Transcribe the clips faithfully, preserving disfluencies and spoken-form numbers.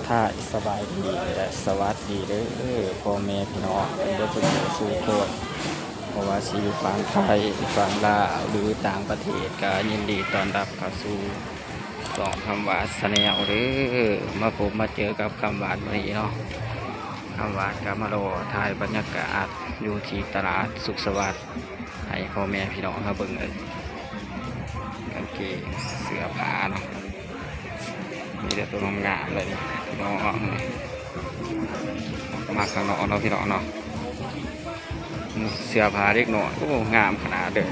ทักทายสบายดีและสวัสดีเด้อพ่อแม่พี่น้องเบิดทุกผู้สู่คน เพราะว่าสิอยู่ฝั่งไทยฝั่งลาวหรือต่างประเทศก็ยินดีต้อนรับเข้าสู่ช่องคำหวาดแชนแนลเด้อ มาพบมาเจอกับคำหวาดมื้อนี้เนาะ คำหวาดก็มารอถ่ายบรรยากาศอยู่ที่ตลาดสุขสวัสดิ์ให้พ่อแม่พี่น้องเฮาเบิ่งเลย กางเกงเสื้อผ้าเนาะ มีแต่ตัวงามๆเลยนี่พี่น้องนี่ มาข้างนอกเนาะพี่น้องเนาะ เสื้อผ้าเด็กน้อย โอ้ งามขนาดเลย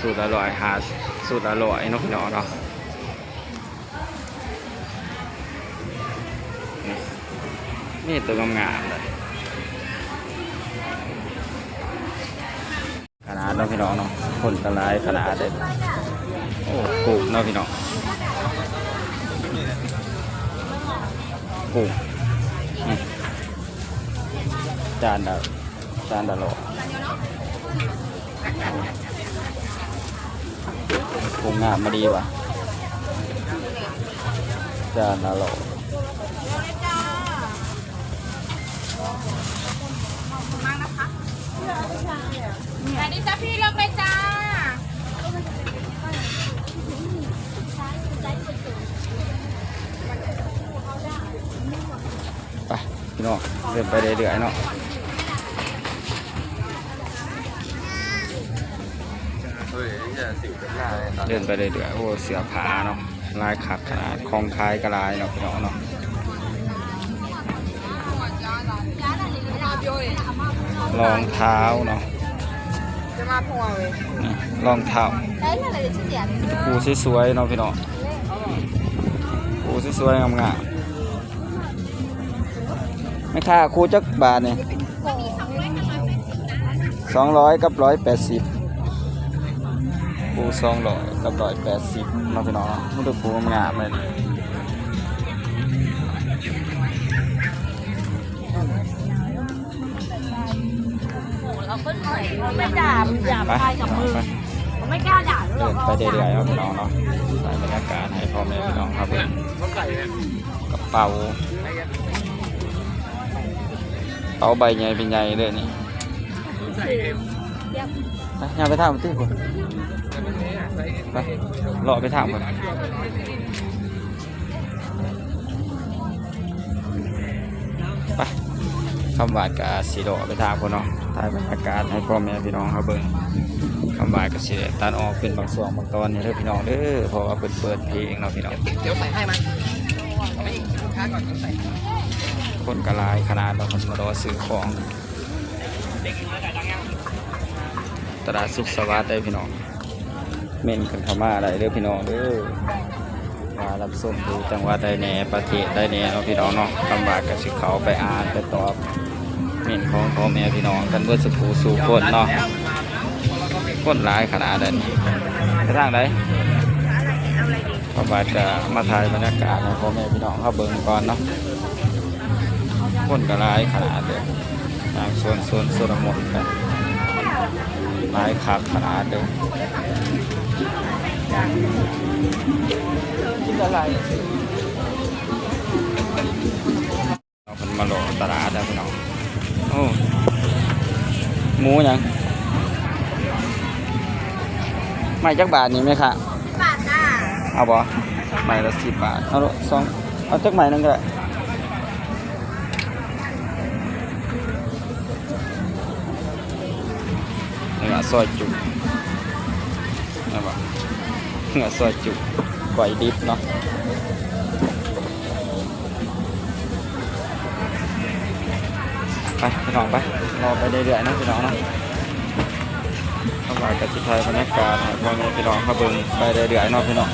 สุดละร้อยห้า สุดละร้อยเนาะพี่น้องเนาะ นี่ มีตัวงามๆเลย ขนาดเนาะพี่น้องเนาะ คนก็หลายขนาดเลย โอ้ กุ้งเนาะพี่น้อง กุ้ง อืม จานละ จานละร้อย กุ้งงามมาดีว่ะ จานละร้อย มาดิจ้าพี่ เลือกเลยจ้า ไปพี่น้อง เดินไปเรื่อยๆเนาะ เฮ้ย นี่จะสิวเป็นหน้าเลยตอน เดินไปเรื่อยๆ โอ้ เสื้อผ้าเนาะ หลายคักขนาด ของขายก็หลายเนาะพี่น้องเนาะ รองเท้าเนาะ นี่ รองเท้า คู่สวยๆเนาะพี่น้อง คู่สวยๆงามๆ แม่ค้า คู่จักบาทนี่ สองร้อยกับร้อยแปดสิบ คู่สองร้อยกับร้อยแปดสิบเนาะพี่น้องเนาะ มันเป็นคู่งามเลย ไม่ด่า มึงหยาบคายกับมึง ไป ไม่กล้าด่า เดินไปเรื่อยๆเนาะพี่น้องเนาะ ถ่ายบรรยากาศให้พ่อแม่พี่น้องครับ กระเป๋า กระเป๋าใบใหญ่เป็นใหญ่เลยนี่ ไป ย่างไปทางที่คน ไป เลาะไปทางคน ไป คำหวาดกะสิเลาะไปทางคนเนาะ ถ่ายบรรยากาศให้พ่อแม่พี่น้องเขาเบิ่ง คำหวาดกะสิได้ตัดออกเป็นบางช่วงบางตอนนี่เด้อพี่น้องเด้อ เพราะว่าเพิ่นเปิดเพลงเนาะพี่น้อง เดี๋ยวใส่ให้มัน เอาไปอีกลูกค้าก่อน เดี๋ยวใส่ให้ คนก็หลายขนาดเนาะ คนมารอซื้อของ ตลาดสุขสวัสดิ์เด้อพี่น้อง เม้นกันเข้ามาได้เด้อพี่น้องเด้อ ว่ารับชมอยู่จังหวัดใดแหน่ ประเทศใดแหน่เนาะพี่น้องเนาะ คำหวาดกะสิเข้าไปอ่านไปตอบเม้นของพ่อแม่พี่น้องกันเบิดสู่ผู้สู่คนเนาะ คนหลายขนาดนั้น ไปทางใด คำหวาดกะมาถ่ายบรรยากาศให้พ่อแม่พี่น้องเขาเบิ่งก่อนเนาะ คนก็หลายขนาดเลย ทางสวน สวนชลมนกัน หลายคักขนาดเลย กินอะไร เอาคนมาเลาะตลาดแล้วพี่น้อง โอ้ หมูหยัง ไม้จักบาทนี่ไหมคะ บาทจ้า เอาบ่ ไม้ละสิบบาท เอาละสอง เอาจักไม้หนึ่งก็ได้ เนื้อซอยจุ นะบ่ เนื้อซอยจุ ก้อยดิบเนาะ ไปพี่น้องไป เลาะไปเรื่อยๆเนาะพี่น้องเนาะ เข้าไปกับสิถ่ายบรรยากาศให้พ่อแม่พี่น้องเขาเบิ่งไปเรื่อยๆเนาะพี่น้อง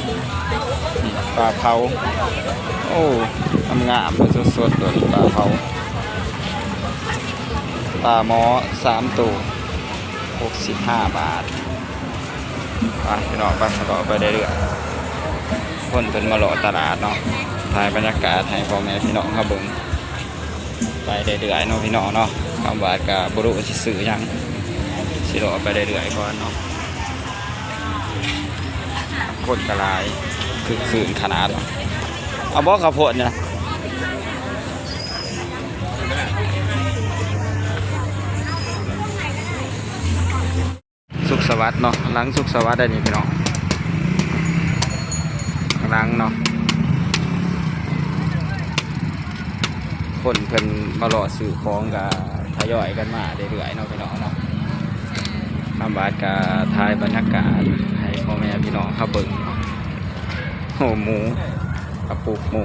นี่ปลาเผา โอ้ งามๆเลย สดๆเลย ปลาเผา ปลาหมอสามตัว หกสิบห้าบาท ไปพี่น้องไป เลาะไปเรื่อยๆ คนเพิ่นมาเลาะตลาดเนาะ ถ่ายบรรยากาศให้พ่อแม่พี่น้องเขาเบิ่ง ไปเรื่อยๆเนาะพี่น้องเนาะ คำหวาดกะบ่รู้สิซื้อหยัง สิเลาะไปเรื่อยๆก่อนเนาะ คนก็หลาย คือคืนขนาด เอาบ่ข้าวโพดเนี่ย สุขสวัสดิ์เนาะ หลังสุขสวัสดิ์ได้นี่พี่น้อง หลังเนาะ คนเพิ่นมารอซื้อของก็ทยอยกันมาเรื่อยๆเนาะพี่น้องเนาะ คำบาดก็ถ่ายบรรยากาศให้พ่อแม่พี่น้องเขาเบิ่งเนาะ โอ้หมู กระปุกหมู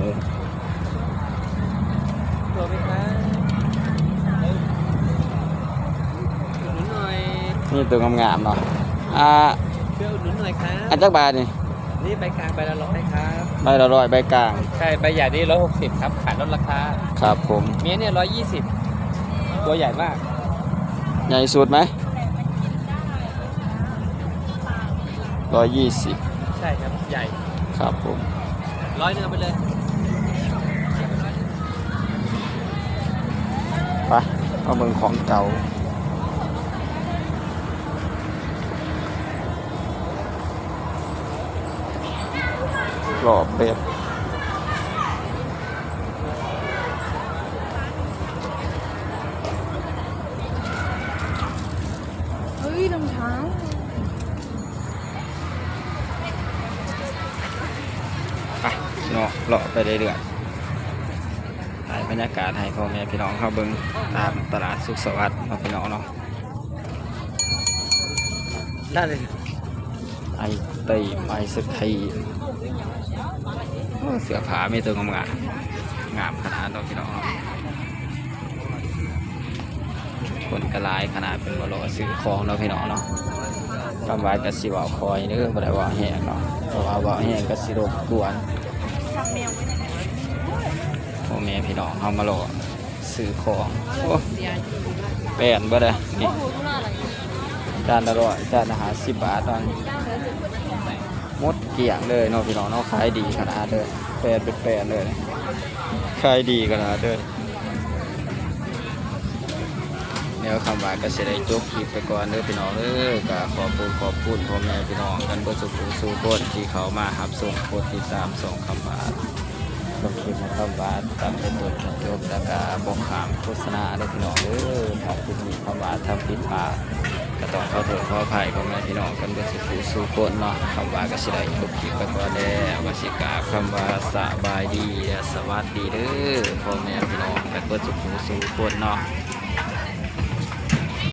ตัวไหมครับ อุดหนุนหน่อย นี่ตัวงามๆเนาะ อ่า เพื่ออุดหนุนหน่อยครับ อันจักบาทนี่ นี่ใบกลางใบละร้อยครับ ใบละร้อยใบกลาง ใช่ ใบใหญ่นี่ร้อยหกสิบครับ ขายลดราคา ครับผม เมียเนี่ยร้อยยี่สิบ ตัวใหญ่มาก ใหญ่สุดไหม ร้อยยี่สิบ ใช่ครับ ใหญ่ ครับผม ร้อยหนึ่งเอาไปเลย ไป เอาเบิ่งของเก่า รอบเบ็ด เฮ้ย รองเท้า ไปเนาะ เลาะไปเรื่อยๆ ถ่ายบรรยากาศให้พ่อแม่พี่น้องเขาเบิ่งตามตลาดสุขสวัสดิ์เนาะพี่น้องเนาะ ได้เลย ไอติม ไอศครีม โอ้ เสื้อผ้ามีแต่งามๆ งามขนาดเนาะพี่น้องเนาะ คนก็หลายขนาด เป็นบ่รอซื้อของเนาะพี่น้องเนาะ คำว่าก็สิเว้าค่อยเด้อ บ่ได้เว้าแฮงเนาะ เพราะว่าเว้าแฮงก็สิรบกวนพ่อแม่พี่น้องเฮามารอซื้อของ โอ้ แป้นบ่ได้ นี่ จานละร้อย จานละห้าสิบบาทเนาะ หมดเกลี้ยงเลยเนาะพี่น้องเนาะ ขายดีขนาดเลย แป้นเป็นแป้นเลย ขายดีขนาดเลย เดี๋ยวคำว่าก็สิได้จบคลิปไปก่อนเด้อพี่น้องเด้อ ก็ขอบคุณ ขอบคุณพ่อแม่พี่น้องกันเบิดสู่ผู้สู่คนที่เข้ามารับชม กดติดตามช่องคำว่า ลงคลิปให้คำว่าตั้งแต่ต้นจนจบ แล้วก็บ่ข้ามโฆษณาเด้อพี่น้องเด้อ ถ้าคลิปนี้คำว่าทำผิดพลาด ก็ต้องขอโทษขออภัยพ่อแม่พี่น้องกันเบิดสู่ผู้สู่คนเนาะ คำว่าก็สิได้จบคลิปไปก่อนแล้ว ก็สิกล่าวคำว่าสบายดีและสวัสดีเด้อ พ่อแม่พี่น้องกันเบิดสู่ผู้สู่คนเนาะ